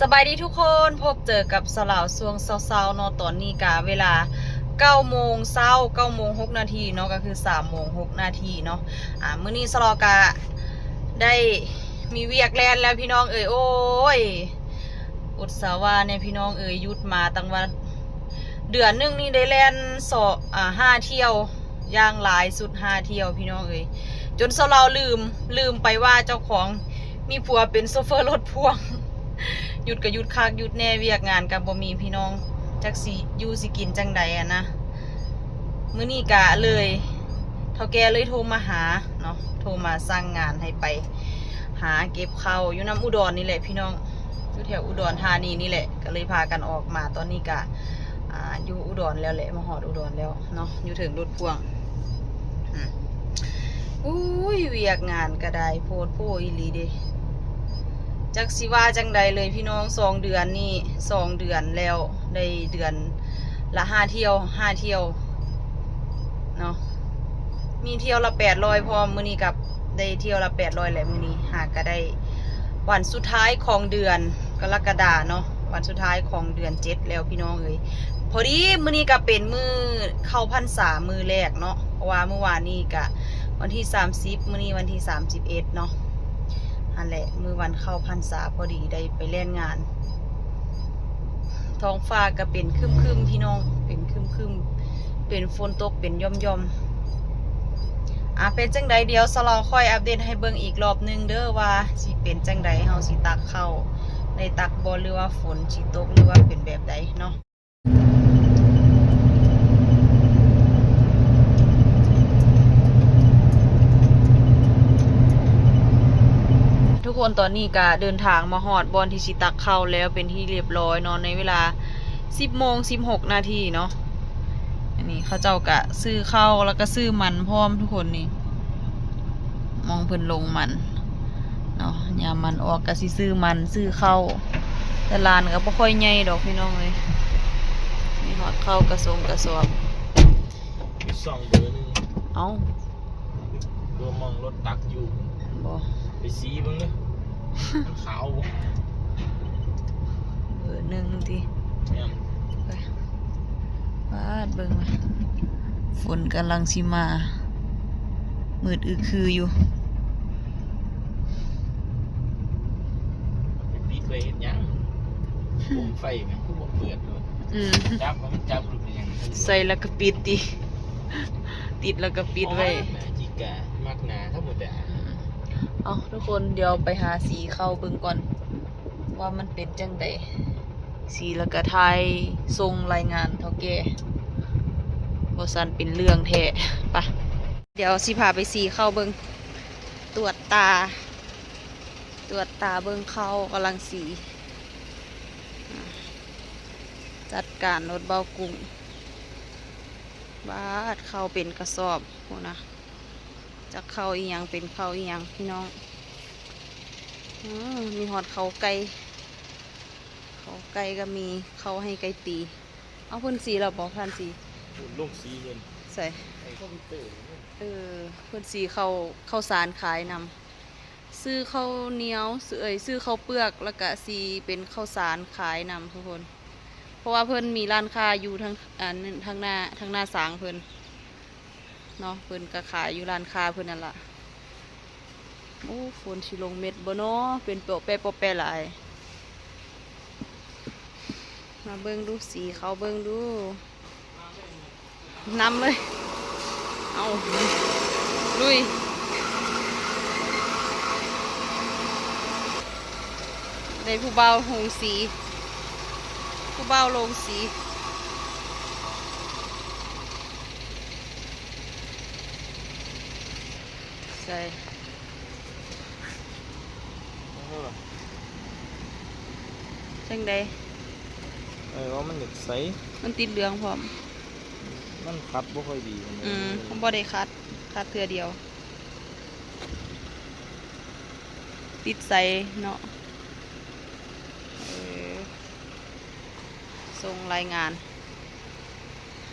ສະບາຍດີທຸກຄົນ, ພົບເຈີກັບສາວລາວຊ່ວງເຊົ້າໆເນາະ. ຕອນນີ້ກະເວລາເກົ້າໂມງເຊົ້າ, ເກົ້າໂມງຫົກນາທີເນາະ, ກໍຄືສາມໂມງຫົກນາທີເນາະ. ອາ ມື້ນີ້ສາວລາວກະໄດ້ມີວຽກແລ່ນແລ້ວພີ່ນ້ອງເອີຍ. ໂອ້ຍ ອົດສາວາແດ່ພີ່ນ້ອງເອີຍ, ຢຸດມາຕັ້ງວ່າເດືອນໜຶ່ງນີ້ໄດ້ແລ່ນສອງ ອາ ຫ້າທ່ຽວ, ຢ່າງຫຼາຍສຸດຫ້າທ່ຽວພີ່ນ້ອງເອີຍ. ຈົນສາວລາວລືມ, ລືມໄປວ່າເຈົ້າຂອງມີຜົວເປັນໂຊເຟີລົດພ່ວງ. ຢຸດກະຢຸດຄັກຢຸດແນ່, ວຽກງານກະບໍ່ມີພີ່ນ້ອງ, ຈັກຊິຢູ່ຊິກິນຈັ່ງໃດຫັ້ນນະ. ມື້ນີ້ກະເລີຍ ເຖົ້າແກ່ເລີຍໂທມາຫາເນາະ, ໂທມາສັ່ງງານໃຫ້ໄປຫາເກັບເຂົ້າຢູ່ນຳອຸດອນນີ້ແຫຼະພີ່ນ້ອງ, ຢູ່ແຖວອຸດອນທານີນີ້ແຫຼະ. ກະເລີຍພາກັນອອກມາ, ຕອນນີ້ກະ ອາ ຢູ່ອຸດອນແລ້ວແຫຼະ, ມາຮອດອຸດອນແລ້ວເນາະ, ຢູ່ເທິງລົດພ່ວງ. ອືມ ໂອ້ຍ ວຽກງານກະໄດ້ໂພດໂພອີ່ຫຼີເດ. ຈັກຊິວ່າຈັ່ງໃດເລີຍພີ່ນ້ອງ, ສອງເດືອນນີ້ ສອງເດືອນແລ້ວ, ໄດ້ເດືອນລະຫ້າທ່ຽວ, ຫ້າທ່ຽວເນາະ, ມີທ່ຽວລະແປດຮ້ອຍພ້ອມ. ມື້ນີ້ກະໄດ້ທ່ຽວລະແປດຮ້ອຍແຫຼະ, ມື້ນີ້ຫາກະໄດ້ ວັນສຸດທ້າຍຂອງເດືອນກໍລະກະດາເນາະ, ວັນສຸດທ້າຍຂອງເດືອນເຈັດແລ້ວພີ່ນ້ອງເອີຍ. ພໍດີມື້ນີ້ກໍເປັນມື້ເຂົ້າພັນສາມື້ແລກເນາະ, ເພາະວ່າມື້ວານນີ້ກະວັນທີສາມສິບ, ມື້ນີ້ວັນທີສາມສິບເອັດເນາະ. ຫັ້ນແຫຼະ ມື້ວັນເຂົ້າພັນສາພໍດີໄດ້ໄປແລ່ນງານ. ທ້ອງຟ້າກໍເປັນຄຶ້ມໆ ພີ່ນ້ອງ, ເປັນຄຶ້ມໆ ເປັນຝົນຕົກເປັນຢ່ອມໆ. ອາ ເປັນຈັ່ງໃດ ດຽວສາວລາວຄ່ອຍອັບເດດໃຫ້ເບິ່ງອີກລອບໜຶ່ງເດີ ວ່າຊິເປັນຈັ່ງໃດ, ເຮົາຊິຕັກເຂົ້າໄດ້ຕັກບໍ່ ຫຼືວ່າຝົນຊິຕົກ ຫຼືວ່າເປັນແບບໃດເນາະ. ທຸກຄົນ ຕອນນີ້ກະເດີນທາງມາຮອດບ່ອນທີ່ຊິຕັກເຂົ້າແລ້ວເປັນທີ່ຮຽບຮ້ອຍເນາະ, ໃນເວລາສິບໂມງສິບຫົກນາທີເນາະ. ອັນນີ້ເຂົາເຈົ້າກະຊື້ເຂົ້າ ແລ້ວກະຊື້ມັນພ້ອມທຸກຄົນນີ້. ໝ່ອງເພິ່ນລົງມັນເນາະ, ຍາມມັນອອກກະຊິຊື້ມັນ ຊື້ເຂົ້າ, ແຕ່ລານກໍບໍ່ຄ່ອຍໃຫຍ່ດອກພີ່ນ້ອງເອີຍ. ມີຮອດເຂົ້າກະສົງກະສອບ. ມີຊ່ອງເບີໜຶ່ງ. ເອົ້າ ເບີໝ່ອງລົດຕັກຢູ່ບໍ? ໄປສີເບິ່ງເດີ ມັນຂາວບໍ? ເບີໜຶ່ງຕິ? ແມ່ນ. ໄປ ປາດ ເບິ່ງ ຝົນກຳລັງຊິມາ ມືດອຶກຄືຢູ່. ໄປປິດໄວ້ເຮັດຫຍັງ? ໂຄມໄຟແມ່ນຄືບໍ່ເປີດໂລດ? ອືມ ຈັບ ມັນຈັບໂລດເປັນຫຍັງ? ໃສ່ແລ້ວກໍປິດຕິ? ຕິດແລ້ວກໍປິດໄວ້. ໂອ້ຍ ໜ້າຈິກາ ມັກໜ້າທຳມະດາ. ເອົ້າ ທຸກຄົນ ດຽວໄປຫາສີເຂົ້າເບິ່ງກ່ອນ ວ່າມັນເປັນຈັ່ງໃດ. ສີແລ້ວກະຖ່າຍສົ່ງລາຍງານເຖົ້າແກ່, ບໍ່ຊັ້ນເປັນເລື່ອງແທ້. ປະ ດຽວຊິພາໄປສີເຂົ້າເບິ່ງ, ຕວດຕາ ຕວດຕາເບິ່ງເຂົ້າກຳລັງສີ. ອາ ຈັດການລົດເບົາກຸ້ງ. ບາດ ເຂົ້າເປັນກະສອບພຸ້ນນະ, ຈັກເຂົ້າອີ່ຫຍັງ ເປັນເຂົ້າອີ່ຫຍັງພີ່ນ້ອງ. ເອີ ມີຮອດເຂົ້າໄກ່, ເຂົ້າໄກ່ກໍມີ, ເຂົ້າໃຫ້ໄກ່ຕີ. ເອົາ ເພິ່ນສີແລ້ວບໍ່? ທ່ານສີ ລົງສີເພິ່ນ. ໃສ? ໃນຄອມພິວເຕີ. ເອີ ເພິ່ນສີເຂົ້າ ເຂົ້າສານຂາຍນຳ. ຊື້ເຂົ້າໜຽວ ຊື້ ເອີຍ ຊື້ເຂົ້າເປືອກ ແລ້ວກະຊິເປັນເຂົ້າສານຂາຍນຳທຸກຄົນ, ເພາະວ່າເພິ່ນມີຮ້ານຄ້າຢູ່ທາງ ອັນ ທາງໜ້າ ທາງໜ້າສາງເພິ່ນເນາະ, ເພິ່ນກະຂາຍຢູ່ຮ້ານຄ້າເພິ່ນນັ້ນລະ. ໂອ້ ຝົນຊິລົງເມັດບໍ່ນໍ ເປັນປອແປະປອແປະຫຼາຍ. ມາເບິ່ງດູ ສີເຂົ້າເບິ່ງດູ. ນຳເລີຍ ເອົາ ລຸຍ. ໄດ້ຜູ້ບ່າວລົງສີ ຜູ້ບ່າວລົງສີ. ໃສ່ ເອີ ຈັ່ງໃດ? ເອີ ວ່າມັນຢາກໃສ ມັນຕິດເຫຼືອງພ້ອມ. ມັນຂັດບໍ່ຄ່ອຍດີປານໃດ. ອືມ ບໍ່ໄດ້ຂັດ ຂັດເທື່ອດຽວ ຕິດໃສເນາະ. ເອີ ສົ່ງລາຍງານ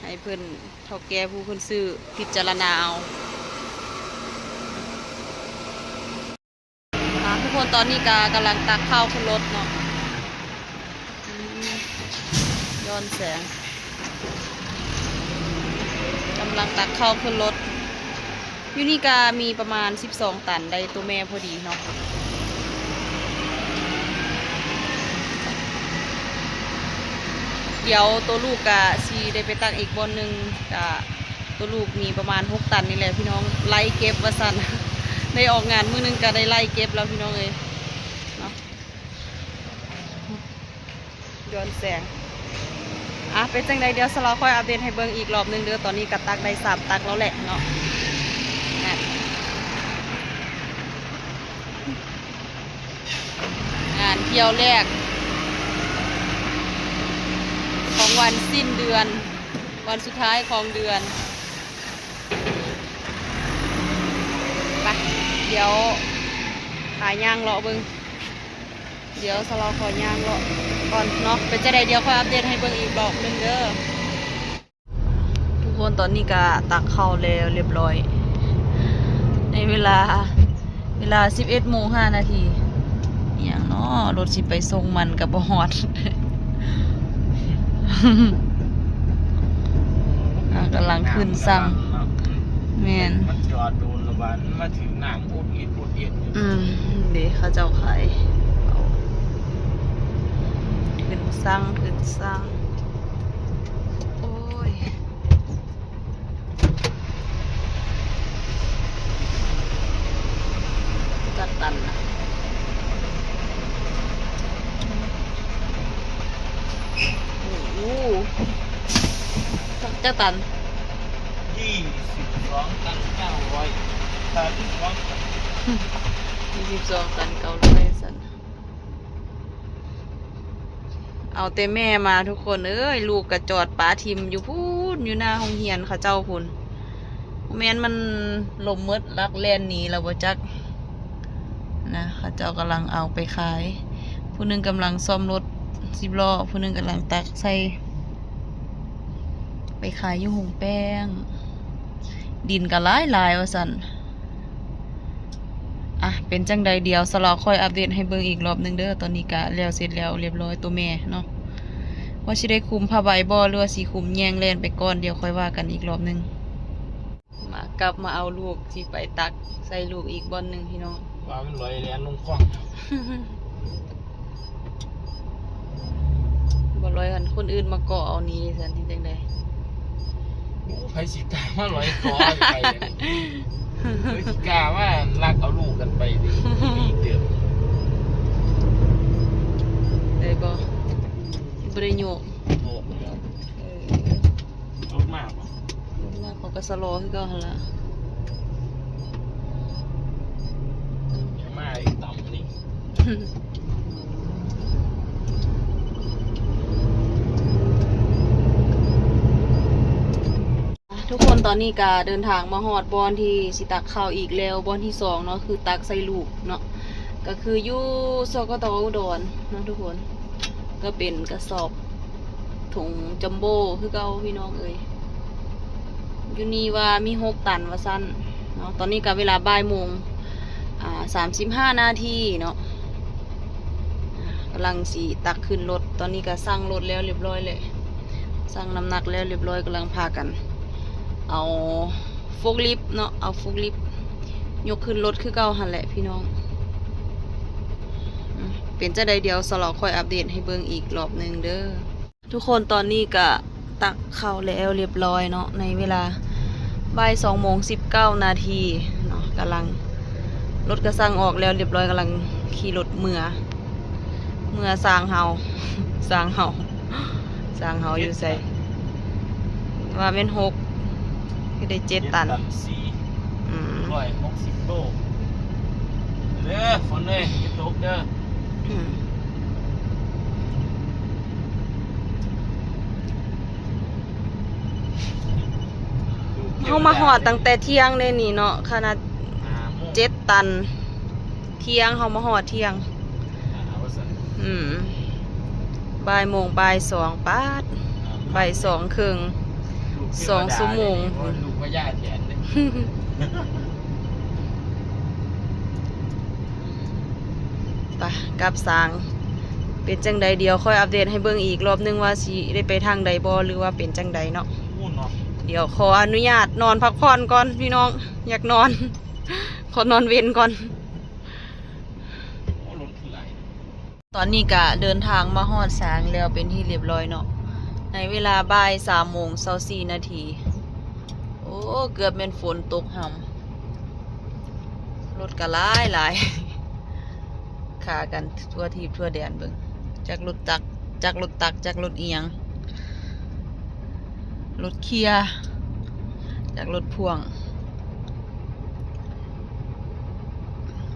ໃຫ້ເພິ່ນ ເຖົ້າແກ່ຜູ້ເພິ່ນຊື້ ພິຈາລະນາເອົາ. ອ່າ ທຸກຄົນ ຕອນນີ້ກະກຳລັງຕັກເຂົ້າຂຶ້ນລົດເນາະ, ນແສງ ກຳລັງຕັກເຂົ້າຂຶ້ນລົດ. ຢູ່ນີ້ກະມີປະມານສິບສອງຕັນໄດ້ ໂຕແມ່ພໍດີເນາະ. ດຽວໂຕລູກກະຊິໄດ້ໄປຕັກອີກບ່ອນໜຶ່ງ ກະໂຕລູກນີ້ປະມານຫົກຕັນນີ້ແຫຼະພີ່ນ້ອງ ໄລ່ເກັບວ່າຊັ້ນ. ໄດ້ອອກງານມື້ໜຶ່ງກະໄດ້ໄລ່ເກັບແລ້ວພີ່ນ້ອງເອີຍເນາະ. ຍ້ອນແສງ. ອ່ະ ເປັນຈັ່ງໃດ ດຽວສະເລາຄ່ອຍອັບເດດໃຫ້ເບິ່ງອີກລອບໜຶ່ງເດີ. ຕອນນີ້ກະຕັກໄດ້ສາມຕັກແລ້ວແຫຼະເນາະ. ນັ້ນ ງານທ່ຽວແລກຂອງວັນສິ້ນເດືອນ ວັນສຸດທ້າຍຂອງເດືອນ. ໄປ ດຽວຫາຍ່າງເລາະເບິ່ງ. ດຽວສະເລາຂໍຍ່າງເລາະກ່ອນເນາະ ເປັນຈັ່ງໃດດຽວຄ່ອຍອັບເດດໃຫ້ເບິ່ງອີກລອບໜຶ່ງເດີ. ທຸກຄົນ ຕອນນີ້ກະຕັກເຂົ້າແລ້ວລຽບລ້ອຍ ໃນເວລາ ເວລາສິບເອັດໂມງຫ້ານາທີ. ອີ່ຫຍັງເນາະ ລົດຊິໄປສົ່ງມັນກະບໍ່ຮອດ. ອ່າ ກຳລັງຂຶ້ນຊັງ. ແມ່ນ ມັນຈອດໂດນລະບາດ ມັນມາຖືກນ້ຳອຸດອິດອຸດອິດຢູ່. ອືມ ເດ້ ເຂົາເຈົ້າຂາຍ. ຂຶ້ນຊັງ ຂຶ້ນຊັງ. ໂອ້ຍ ກະຕັນນະ. ໂອ້ ຈັກຕັນ? ຊາວສອງຕັນເກົ້າຮ້ອຍ ຊາວສອງຕັນ ຊາວສອງຕັນເກົ້າຮ້ອຍຊັ້ນ. ເອົາແຕ່ແມ່ມາທຸກຄົນເອີຍ ລູກກະຈອດປະຖິ້ມຢູ່ພຸ້ນ ຢູ່ໜ້າໂຮງຮຽນເຂົາເຈົ້າພຸ້ນ. ບໍ່ແມ່ນມັນລົ້ມໝົດ ລັກແລ່ນໜີແລ້ວບໍ່ຈັກນະ. ເຂົາເຈົ້າກຳລັງເອົາໄປຂາຍ ຜູ້ໜຶ່ງກຳລັງສ້ອມລົດສິບລໍ້ ຜູ້ໜຶ່ງກຳລັງຕັກໃສ່ໄປຂາຍຢູ່ໂຮງແປ້ງ. ດິນກະຫຼາຍໆ ວ່າຊັ້ນ. ອ່ະ ເປັນຈັ່ງໃດ ດຽວສະເລາຄ່ອຍອັບເດດໃຫ້ເບິ່ງອີກລອບໜຶ່ງເດີ. ຕອນນີ້ກະແລ້ວເສັດແລ້ວລຽບລ້ອຍ ໂຕແມ່ເນາະ ວ່າຊິໄດ້ຄຸມຜ້າໃບບໍ່ ຫຼືວ່າຊິຄຸມແຍ່ງແລ່ນໄປກ່ອນ ດຽວຄ່ອຍວ່າກັນອີກລອບໜຶ່ງ. ມາ ກັບມາເອົາລູກ ຊິໄປຕັກໃສ່ລູກອີກບ່ອນໜຶ່ງພີ່ນ້ອງ. ວ່າມັນລອຍແລ່ນລົງຄອງ. ບໍ່ລອຍ ຄັນຄົນອື່ນມາເກາະເອົານີ້ຊັ້ນ ເຮັດຈັ່ງໃດ? ໂອ້ ໃຜຊິກ້າມາລອຍເກາະໄປ? ໃຜຊິກ້າມາລັກເອົາລູກກັນໄປນີ້ ອີກເດີ. ໄດ້ບໍ່? ບໍ່ໄດ້ໂຍກ. ໂຍກແລ້ວ. ເອີ ລົດມາບໍ່? ລົດມາ ເຂົາກະຊະລໍຄືເກົ່າຫັ້ນລະ. ມາອີກຕຳນີ້. ທຸກຄົນ ຕອນນີ້ກະເດີນທາງມາຮອດບ່ອນທີ່ຊິຕັກເຂົ້າອີກແລ້ວ ບ່ອນທີສອງເນາະ ຄືຕັກໃສ່ລູກເນາະ ກະຄືຢູ່ ສກຕ ອຸດອນເນາະທຸກຄົນ. ກະເປັນກະສອບ ຖົງຈັມໂບ້ຄືເກົ່າພີ່ນ້ອງເອີຍ. ຢູ່ນີ້ວ່າມີຫົກຕັນວ່າຊັ້ນເນາະ. ຕອນນີ້ກະເວລາບ່າຍໂມງ ອ່າ ສາມສິບຫ້ານາທີເນາະ. ອ່າ ກຳລັງຊິຕັກຂຶ້ນລົດ. ຕອນນີ້ກະຊັ່ງລົດແລ້ວລຽບລ້ອຍແຫຼະ ຊັ່ງນ້ຳໜັກແລ້ວລຽບລ້ອຍ ກຳລັງພາກັນເອົາໂຟກລິບເນາະ ເອົາໂຟກລິບຍົກຂຶ້ນລົດຄືເກົ່າຫັ້ນແຫຼະພີ່ນ້ອງ. ອືມ ເປັນຈັ່ງໃດ ດຽວສະເລາຄ່ອຍອັບເດດໃຫ້ເບິ່ງອີກລອບໜຶ່ງເດີ. ທຸກຄົນ ຕອນນີ້ກະຕັກເຂົ້າແລ້ວລຽບລ້ອຍເນາະ ໃນເວລາບ່າຍສອງໂມງສິບເກົ້ານາທີເນາະ. ກຳລັງ ລົດກະຊັ່ງອອກແລ້ວລຽບລ້ອຍ ກຳລັງຂີ່ລົດເມືອ ເມືອຊ່າງເຮົາ ຊ່າງເຮົາ ຊ່າງເຮົາຢູ່ໃສ? ວ່າແມ່ນຫົກ ຄືໄດ້ເຈັດຕັນ. ເຈັດຕັນສີ່ ອືມ ຮ້ອຍຫົກສິບໂລ. ເດີ ຝົນເອີຍ ຢ່າຕົກເດີ. ອືມ ເຮົາມາຮອດຕັ້ງແຕ່ທ່ຽງເດ້ນີ້ເນາະ ຂະໜາດເຈັດຕັນ. ທ່ຽງ ເຮົາມາຮອດທ່ຽງ. ອືມ ບ່າຍໂມງ ບ່າຍສອງ ປາດ ບ່າຍສອງເຄິ່ງ ສອງຊົ່ວໂມງ. ລູກພະຍາແທນເດ້. ໄປ ກັບສາງ ໄປ ປັນຈັ່ງໃດ ດຽວຄ່ອຍອັບເດດໃຫ້ເບິ່ງອີກລອບໜຶ່ງວ່າຊິໄດ້ໄປທາງໃດບໍ່ ຫຼືວ່າເປັນຈັ່ງໃດເນາະ. ດຽວຂໍອະນຸຍາດນອນພັກຜ່ອນກ່ອນພີ່ນ້ອງ ຢາກນອນ ຂໍນອນເວັນກ່ອນ. ຕອນນີ້ກະເດີນທາງມາຮອດສາງແລ້ວເປັນທີ່ຮຽບຮ້ອຍເນາະ ໃນເວລາບ່າຍສາມໂມງຊາວສີ່ນາທີ. ໂອ້ ເກືອບແມ່ນຝົນຕົກຫຳ ລົດກະຫຼາຍໆ ຄາກັນທົ່ວທີບທົ່ວແດນເບິ່ງ ຈັກລົດຕັກ ຈັກລົດຕັກ ຈັກລົດອີ່ຫຍັງ ລົດເຄຍ ຈັກລົດພ່ວງ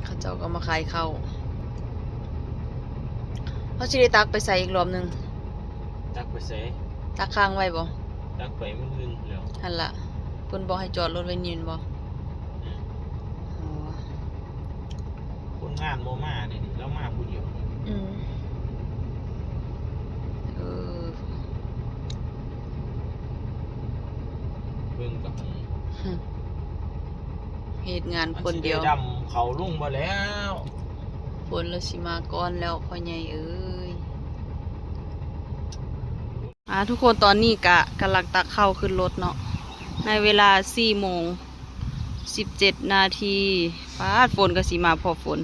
ເຂົາເຈົ້າກໍມາຂາຍເຂົ້າ. ເຮົາຊິໄດ້ຕັກໄປໃສອີກລອບໜຶ່ງ? ຕັກໄປໃສ? ຕັກຄ້າງໄວ້ບໍ່? ຕັກໄປມື້ອື່ນແລ້ວ. ຫັ້ນລະ ເພິ່ນບອກໃຫ້ຈອດລົດໄວ້ນີ້ແມ່ນບໍ່? ອືມ ໂອ້ ຄົນງານບໍ່ມາເດ້ ລາວມາຜູ້ດຽວ. ອືມ ເອີ ເບິ່ງກັບ ເຮັດງານຄົນດຽວ ມັນຊິໄດ້ດຳເຂົ້າລົງບໍ່ແລ້ວ ຝົນລະຊິມາກ່ອນແລ້ວພໍ່ໃຫຍ່ເອີຍ. ອ່າ ທຸກຄົນ ຕອນນີ້ກະກຳລັງຕັກເຂົ້າຂຶ້ນລົດເນາະ ໃນເວລາສີ່ໂມງສິບເຈັດນາທີ. ປາດ ຝົນກໍຊິມາພໍ້ຝົນ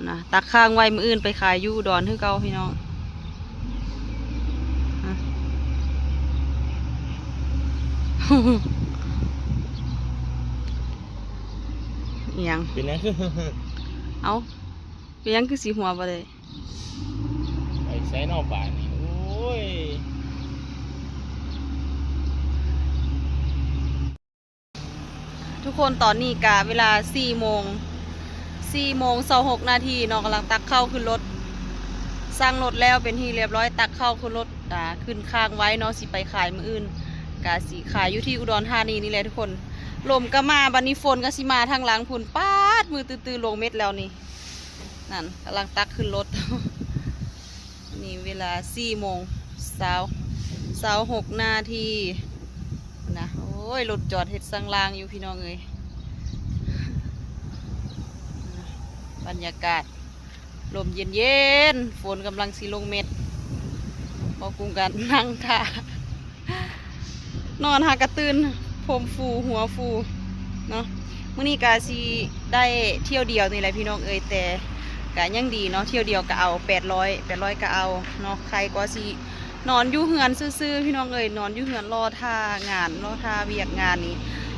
ນະ ຕັກຄ້າງໄວ້ ມື້ອື່ນໄປຂາຍຢູ່ອຸດອນຄືເກົ່າພີ່ນ້ອງ. ອີ່ຫຍັງ? ເປັນຫຍັງຄື ເອົ້າ ເປັນຫຍັງຄືຊິຫົວບໍ່ໄດ້? ໄປໃສນໍບາດນີ້ ໂອ້ຍ. ທຸກຄົນ ຕອນນີ້ກະເວລາສີ່ໂມງ ສີ່ໂມງຊາວຫົກນາທີເນາະ ກຳລັງຕັກເຂົ້າຂຶ້ນລົດ ສັ່ງລົດແລ້ວເປັນທີ່ຮຽບຮ້ອຍ ຕັກເຂົ້າຂຶ້ນລົດ ອ່າ ຂຶ້ນຄ້າງໄວ້ເນາະ ຊິໄປຂາຍມື້ອື່ນ ກະຊິຂາຍຢູ່ທີ່ອຸດອນທານີນີ້ແຫຼະທຸກຄົນ. ລົມກໍມາ ບັດນີ້ຝົນກໍຊິມາທາງຫຼັງພຸ້ນ ປາດ ມືຕື້ໆ ລົງເມັດແລ້ວນີ້. ນັ້ນ ກຳລັງຕັກຂຶ້ນລົດ ນີ້ເວລາສີ່ໂມງຊາວ ຊາວຫົກນາທີນະ. ໂອ້ຍ ລົດຈອດເຮັດສັງລາງຢູ່ພີ່ນ້ອງເອີຍ. ບັນຍາກາດລົມເຢັນໆ ຝົນກຳລັງຊິລົງເມັດ ບໍ່ກຸ້ງກັນນັ່ງຖ້າ ນອນຫາກະຕື່ນ ຜົມຟູຫົວຟູເນາະ. ມື້ນີ້ກະຊິໄດ້ຖ້ຽວດຽວນີ້ແຫຼະພີ່ນ້ອງເອີຍ ແຕ່ກະຍັງດີເນາະ ຖ້ຽວດຽວກະເອົາແປດຮ້ອຍ ແປດຮ້ອຍກະເອົາເນາະ. ໄຄກວ່າຊິນອນຢູ່ເຮືອນຊື່ໆ ພີ່ນ້ອງເອີຍ ນອນຢູ່ເຮືອນລໍຖ້າງານ ລໍຖ້າວຽກງານນີ້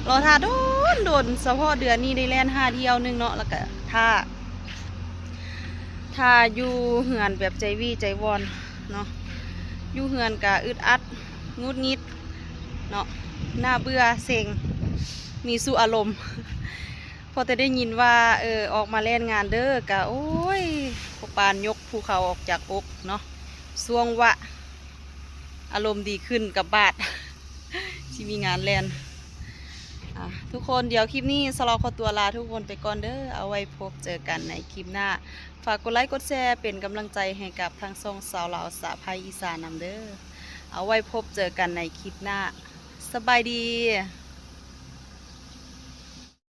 ລໍຖ້າດົນໆ. ສະເພາະເດືອນນີ້ໄດ້ແລ່ນຫ້າຖ້ຽວໜຶ່ງເນາະ ແລ້ວກະຖ້າ ຖ້າຢູ່ເຮືອນແບບໃຈວີໃຈວອນເນາະ ຢູ່ເຮືອນກະອຶດອັດ ຫງຸດຫງິດເນາະ ໜ້າເບື່ອເຊັງ ມີສູ່ອາລົມ. ພໍແຕ່ໄດ້ຍິນວ່າ ເອີ ອອກມາແລ່ນງານເດີ ກະ ໂອ້ຍ ພໍປານຍົກພູເຂົາອອກຈາກອົກເນາະ ຊ່ວງວະ ອາລົມດີຂຶ້ນກັບບາດ ຊິມີງານແລ່ນ. ອ່າ ທຸກຄົນ ດຽວຄລິບນີ້ສາວລາວຂໍຕົວລາທຸກຄົນໄປກ່ອນເດີ ເອົາໄວ້ພົບເຈີກັນໃນຄລິບໜ້າ. ຝາກກົດໄລກົດແຊເປັນກຳລັງໃຈໃຫ້ກັບທາງຊ່ອງສາວລາວສະໃພ້ອີສານນຳເດີ. ເອົາໄວ້ພົບເຈີກັນໃນຄລິບໜ້າ. ສະບາຍດີ.